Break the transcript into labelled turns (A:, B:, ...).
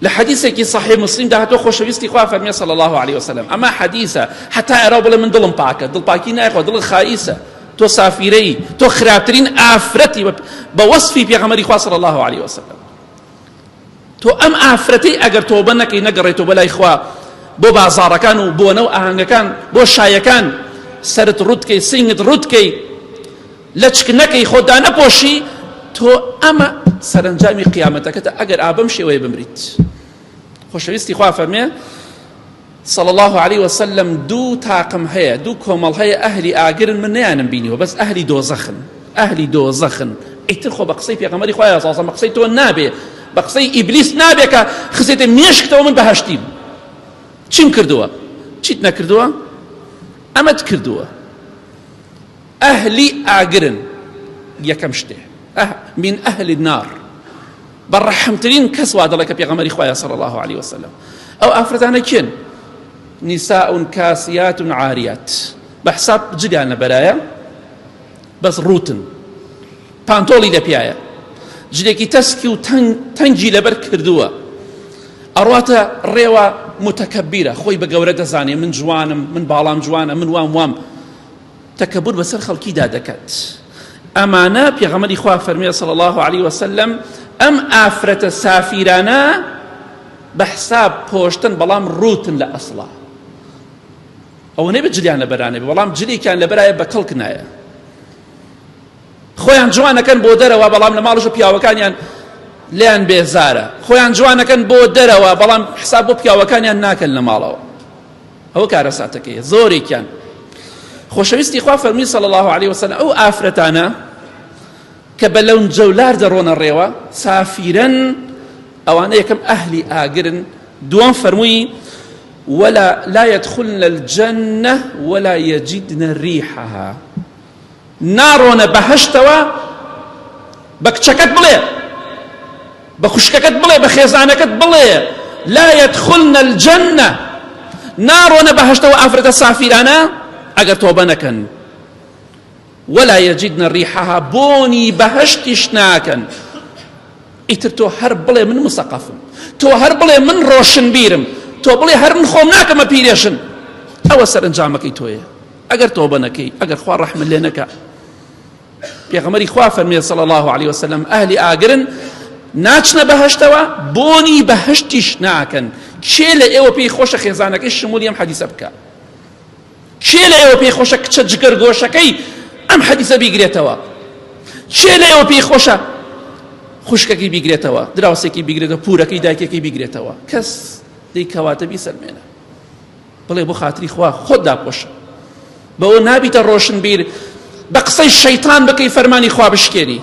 A: لە حەدیسێکی صحیح مسلم دا هاتووە خۆشەویستی خوا فەرمیە صلی الله علیه وسلم ئەمە حەدیسە حتا ئێرە بڵێ من دڵم پاکە دڵ پاکی نایخوا دڵ خائیسە تۆ سافیرەی تۆ خراپترین ئافرەتی بە وەصفی پێغەمبەری خوا صلی الله علیه وسلم تۆ ئەم ئافرەتەی ئەگەر تۆبە نەکەی نەگەڕێتەوە بەلای خوا بۆ بازاڕەکان و بۆنە و ئاهەنگەکان بۆ شایەکان سەرت ڕوتکەی سنگت ڕوتکەی لەچک نەکەی خۆت دانەپۆشی تۆ ئەمە سەرەنجامی قیامەتەکەتە ئەگەر ئابەم شێوەیە بمریت. خۆشەویستی خوا فەرمێ صلى الله عليه وسلم دوو تاقم هەیە دوو کۆمەڵ هەیە ئەهلی ئاگرن من نەیانم بینیوە بەس ئەهلی دۆزەخن ئەهلی دۆزەخن ئیتر خۆ بە قسەی پێغەمبەری خوایە سازە بە قسەی تۆ نابێ بە قسەی ئیبلیس نابێ کە خزێتە مێشکتەوە من بەهەشتیم چیم کردووە چیت نەکردووە ئەمەت کردووە ئەهلی ئاگرن یەکەم شتێ ئه من ئەهل النار بە ڕەحمترین کەس وا دەڵێ کە پێغەمبەری خوایە صلی الله علیه وسلم ئەو ئافرەتانە کێن نساء کاسیات عاریات بە حساب جلیان لەبەرایە بەس ڕووتن پانتۆڵی لە پیایە جلێکی تەسکی و تەنگی لەبەر کردووە ئەڕواتە ڕێوە متەکەبیرە خۆی بە گەورە دەزانێ من جوانم من باڵام جوانە من وام وام تەکەبور بەسەر خەڵکیدا دەکات. ئەمانە پێغەمبەری خوا فەرمی صلی الله علیه وسلم ئەم ئافرەتە سافیرانە بە حساب پۆشتن بەڵام ڕووتن لە ئەسڵا ئەوە نەبێت جلیان لەبەرانێ بەڵام جلێکیان لەبەرایە بە کەڵک نایە خۆیان جوانەکەن بۆ دەرەوە بەڵام لە ماڵش پیاوەکانیان لیان بێزارە خۆیان جوانەکەن بۆ دەرەوە بەڵام حساب بۆ پیاوەکانیان ناکەن لە ماڵەوە ئەوە کارەساتەکەیە زۆرێکیان خۆشەویستی خوا فەرمی صلی الله علیه وسلم ئەو ئافرەتانە کە بە لەون جەولار دەڕۆنە ڕێوە سافیرن ئەوانە یەکەم ئەهلی ئاگرن دووەم فەرمووی ولا لا يدخلن الجنة ولا يجدن ريحها ناڕۆنە بەهەشتەوە بە کچەکەت بڵێ بە خوشکەکەت بڵێ بە خێزانەکەت بڵێ لا يدخلن الجنة ناڕۆنە بەهەشتەوە ئافرەتە سافیرانە ئەگەر تۆبە نەکەن ولا يجدن ريحها بۆنی بەهەشتیش ناکەن ئیتر تۆ هەر بڵێ من مسەقەفم تۆ هەر بڵێ من ڕۆشنبیرم تۆ بڵێ هەر من خۆم ناکەمە پیرێژن ئەوە سەرنجامەکەی تۆیە ئەگەر تۆبە نەکەی ئەگەر خوا ڕەحمت لێ نەکا پێغەمبەری خوا فەرمی صلی الله علیه وسلم ئەهلی ئاگرن ناچنە بەهەشتەوە بۆنی بەهەشتیش ناکەن کێ لە ئێوە پێی خۆشە خێزانەکەی شمولی ئەم حەدیسە بکە کێ لە ئێوە پێی خۆشە کچە جگەر گۆشەکەی ئەم حەدیسە بیگرێتەوە کێ لە ئێوە پێی خۆشە خوشکەکەی بیگرێتەوە دراوسێکی بیگرێتەوە پورەکەی دایکەکەی بیگرێتەوە کەس دەی کەواتە بیسەلمێنە بڵێ بۆ خاتری خوا خۆت داپۆشە بەوە نابیتە ڕۆشنبیر بە قسەی شەیتان بکەی فەرمانی خوا بشکێنی.